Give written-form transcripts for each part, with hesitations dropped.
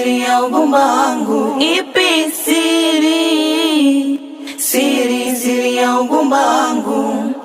Siri ya ugumba wangu. Ipi siri? Siri, siri ya ugumba wangu.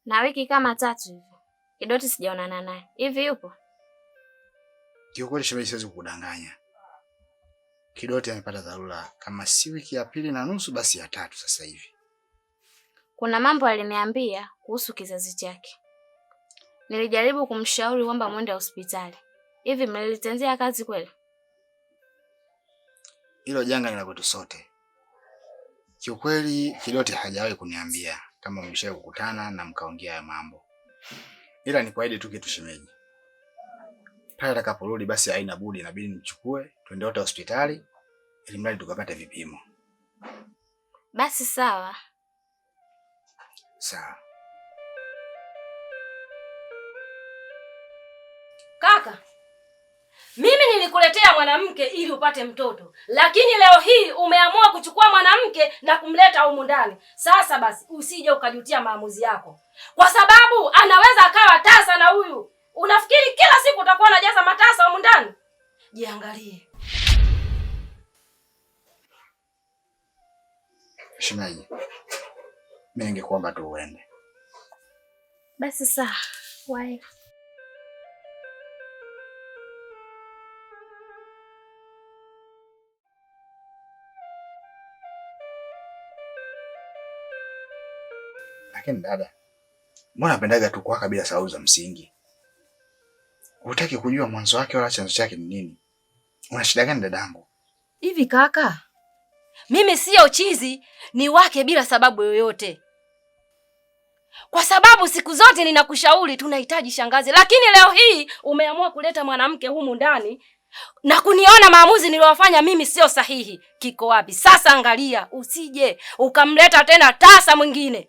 Na wiki kama 3 hivi Kidoti sijaonana naye. Hivi yupo? Kiukweli shemeji, siwezi kukudanganya. Kidoti amepata dharura, kama si wiki ya 2.5 basi ya 3 sasa hivi. Kuna mambo aliniambia kuhusu kizazi chake. Nilijaribu kumshauri kwamba mwende hospitali. Hivi mlilitendea kazi kweli? Hilo janga ni la kwetu sote. Kiukweli Kidoti hajawahi kuniambia kama mlishawahi kukutana na mkaongea ya mambo. Ila ni kuahidi tu kitu shemeji. Pale atakaporudi basi haina budi, inabidi nimchukue twende wote hospitali ili mradi tukapate vipimo. Basi sawa. Sawa. Kaka, mimi nilikuletea mwanamke ili upate mtoto, lakini leo hii umeamua kuchukua mwanamke na kumleta humu ndani. Sasa basi usije ukajutia maamuzi yako, kwa sababu anaweza akawa tasa na huyu. Unafikiri kila siku utakuwa unajaza matasa humu ndani? Jiangalie. Shemeji, mimi ningekuomba tu uende. Basi sawa. Wae. Lakini dada, mbona napendaga tu kuwaka bila sababu za msingi? Hutaki kujua mwanzo wake wala chanzo chake ni nini? Una shida gani dadangu? Hivi kaka, mimi sio chizi, ni wake bila sababu yoyote. Kwa sababu siku zote ninakushauri tunahitaji shangazi, lakini leo hii umeamua kuleta mwanamke humu ndani na kuniona maamuzi niliyofanya mimi sio sahihi. Kiko wapi sasa? Angalia, usije ukamleta tena tasa mwingine.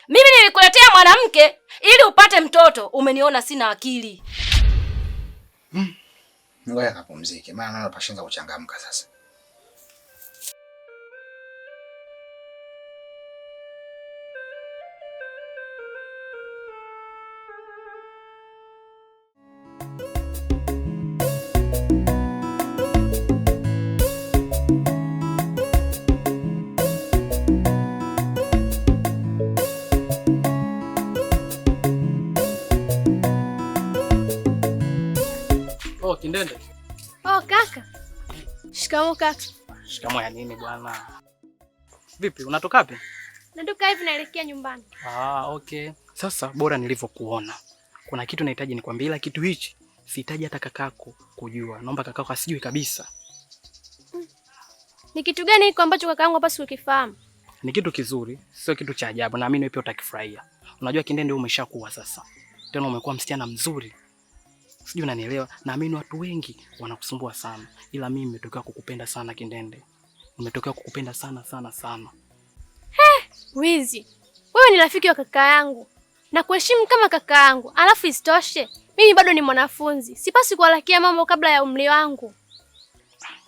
Mimi nilikuletea mwanamke ili upate mtoto, umeniona sina akili. Ngoja kapumzike, maana naona pashaanza kuchangamka sasa. Kindende. Oh, kaka. Shikamoo kaka. Shikamoo ya nini bwana? Vipi, unatoka wapi? Natoka hivi naelekea nyumbani. Ah, okay. Sasa bora nilivyokuona. Kuna kitu nahitaji nikwambie, ila kitu hichi sihitaji hata kakako kujua. Naomba kakako asijue kabisa. Ni kitu gani hiko ambacho kakaangu hapa sikukifahamu? Ni kitu kizuri, sio kitu cha ajabu. Naamini wewe pia utakifurahia. Unajua Kindende, wewe umeshakuwa sasa. Tena umekuwa msichana mzuri. Sijui unanielewa. Naamini watu wengi wanakusumbua sana, ila mimi nimetokea kukupenda sana Kindende. Nimetokea kukupenda sana sana sana. He, wizi. Wewe ni rafiki wa kaka yangu na kuheshimu kama kaka yangu. Alafu isitoshe mimi bado ni mwanafunzi, sipasi kuharakia mambo kabla ya umri wangu.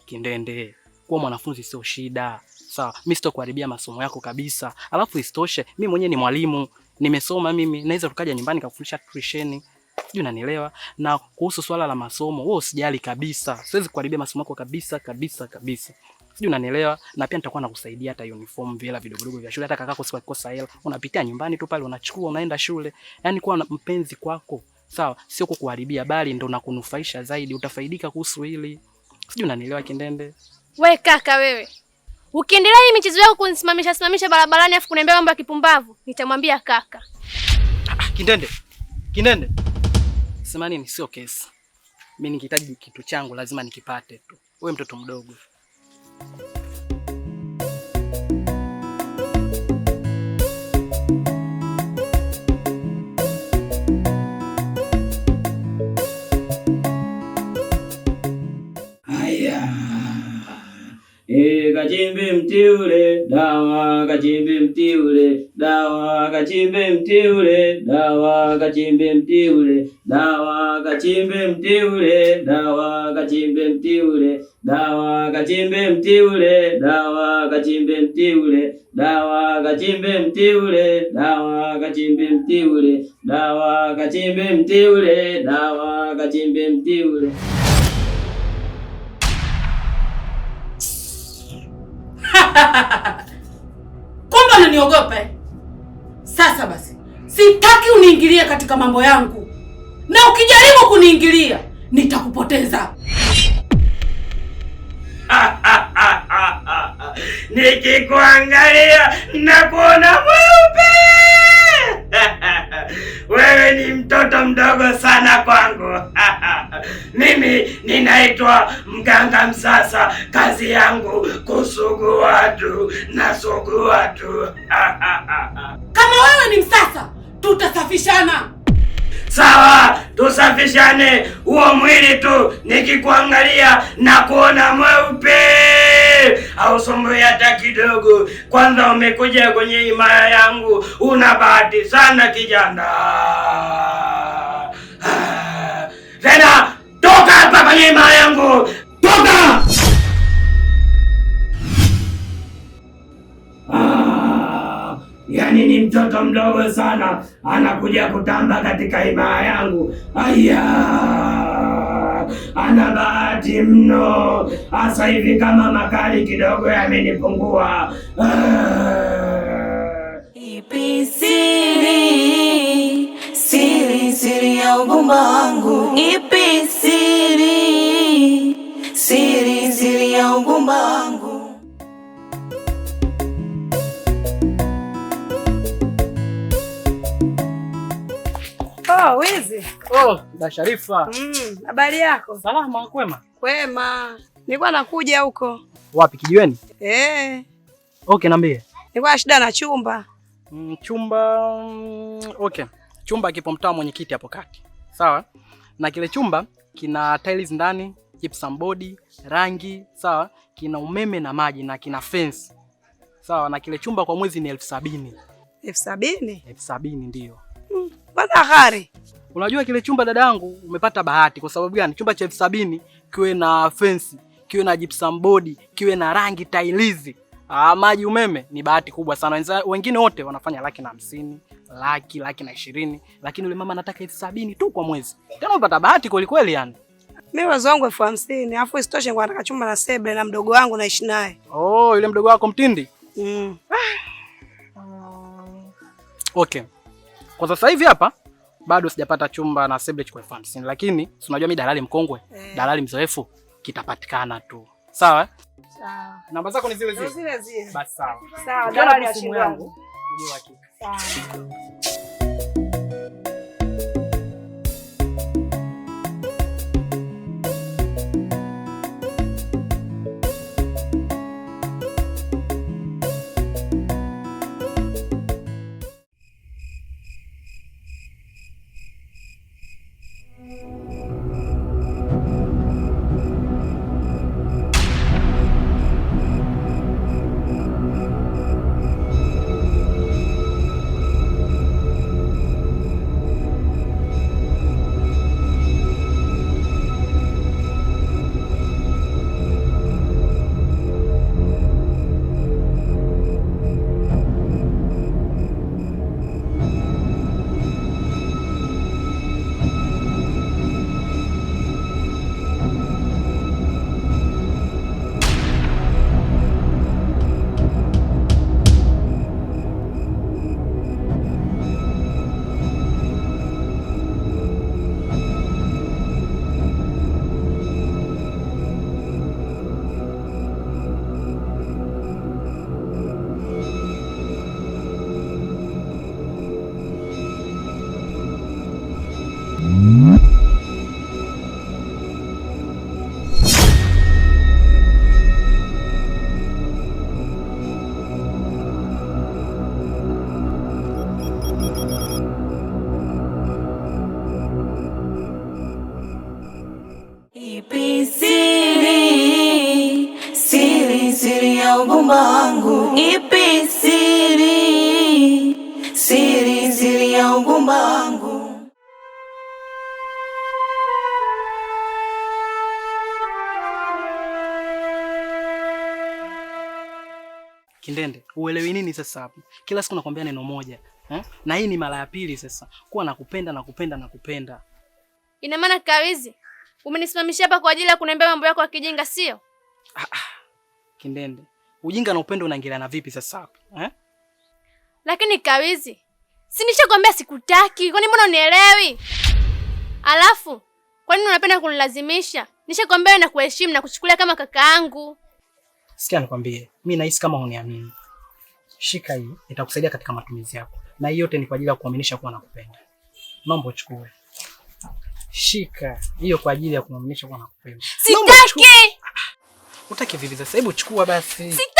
Kindende, kuwa mwanafunzi sio shida. Sawa, mimi sitokuharibia masomo yako kabisa. Alafu isitoshe mimi mwenyewe ni mwalimu, nimesoma mimi, naweza tukaja nyumbani kufundisha tuition. Sijui unanielewa. Na kuhusu swala la masomo, wewe usijali kabisa. Siwezi kuharibia masomo yako kabisa kabisa kabisa. Sijui unanielewa. Na pia nitakuwa nakusaidia hata uniform, vile vidogo vidogo vya shule. Hata kakako siku akikosa hela, unapitia nyumbani tu pale unachukua unaenda shule. Yaani kuwa mpenzi kwako, sawa, sio kukuharibia bali ndo nakunufaisha zaidi, utafaidika kuhusu hili. Sijui unanielewa Kindende? We kaka wewe. Ukiendelea hii michezo yako kunisimamisha simamisha barabarani afu kuniambia mambo ya kipumbavu, nitamwambia kaka. Kindende. Kindende. Sema nini? Sio kesi. Mimi nikihitaji kitu changu lazima nikipate tu. Wewe mtoto mdogo. Kachimbe mti ule dawa, kachimbe mti ule dawa, kachimbe mti ule dawa, kachimbe mti ule dawa, kachimbe mti ule dawa, kachimbe mti ule dawa, kachimbe mti ule dawa, kachimbe mti ule dawa, kachimbe mti ule dawa, kachimbe mti ule dawa, kachimbe mti ule dawa, kachimbe mti ule. Kumbe unaniogopa? Sasa basi, sitaki uniingilie katika mambo yangu, na ukijaribu kuniingilia nitakupoteza. Nikikuangalia na kuona mweupe. Wewe ni mtoto mdogo sana kwangu. Mimi ninaitwa mganga Msasa, kazi yangu kusugua tu na sugua tu. Kama wewe ni Msasa, tutasafishana. Sawa, tusafishane huo mwili tu. Nikikuangalia na kuona mweupe, hausumbui hata kidogo. Kwanza umekuja kwenye himaya yangu, una bahati sana kijana. Tena toka hapa kwenye himaya yangu, toka! Yaani ni mtoto mdogo sana anakuja kutamba katika himaya yangu. Aya, ana bahati mno. Hasa hivi kama makali kidogo yamenipungua. Ipi siri, siri, siri ya ugumba wangu? Ipi siri, siri, siri ya ugumba wangu? Oh, Wizi. Oh, da Sharifa. Habari yako? Salama, kwema? Kwema. Nilikuwa nakuja huko. Wapi, kijiweni? Eh. Okay, niambie. Nilikuwa shida na chumba. Chumba okay. Chumba kipo mtaa Mwenyekiti hapo kati. Sawa? Na kile chumba kina tiles ndani, gypsum board, rangi, sawa? Kina umeme na maji na kina fence. Sawa, na kile chumba kwa mwezi ni 70,000. 70,000? 70,000 ndio. Bwana gari. Unajua kile chumba dadangu umepata bahati kwa sababu gani? Chumba cha 70,000 kiwe na fence, kiwe na gypsum board, kiwe na rangi tiles, maji, umeme, ni bahati kubwa sana. Wengine wote wanafanya 150,000, 120,000, lakini yule mama anataka 70,000 tu kwa mwezi. Tena umepata bahati kweli kweli yani. Mimi wazo wangu 50,000, alafu isitoshe kwa nataka chumba na sebule na mdogo wangu naishi naye. Oh, yule mdogo wako mtindi? Okay. Kwa sasa hivi hapa bado sijapata chumba na sebule kwa 50,000, lakini si unajua mimi dalali mkongwe, dalali mzoefu, kitapatikana tu. Sawa? Sawa. Namba zako ni zile zile? Zile zile. Basi sawa. Sawa, dalali ya simu yangu. Ndio hakika. Sawa. ya ugumba wangu. Ipi siri, siri, siri ya ugumba wangu. Kindende, uelewi nini sasa hapo? Kila siku nakwambia neno moja eh? Na hii ni mara ya pili sasa kuwa nakupenda, nakupenda, nakupenda. Ina maana Kawizi, umenisimamisha hapa kwa ajili ya kuniambia mambo yako ya kijinga, sio? Kindende, ujinga na upendo unaingiliana vipi sasa hapo eh? Lakini Kawizi, si nishakwambia sikutaki, kwani mbona unielewi? Alafu kwa nini unapenda kunilazimisha? Nishakwambia na kuheshimu na kuchukulia kama kaka yangu. Sikia nikwambie, mi nahisi kama uniamini. Shika hii, itakusaidia katika matumizi yako, na hii yote ni kwa ajili ya kuaminisha kuwa nakupenda. Mambo chukue, shika hiyo kwa ajili ya kuaminisha kuwa nakupenda. Sitaki! Utaki vipi sasa? Hebu chukua basi. Sitaki!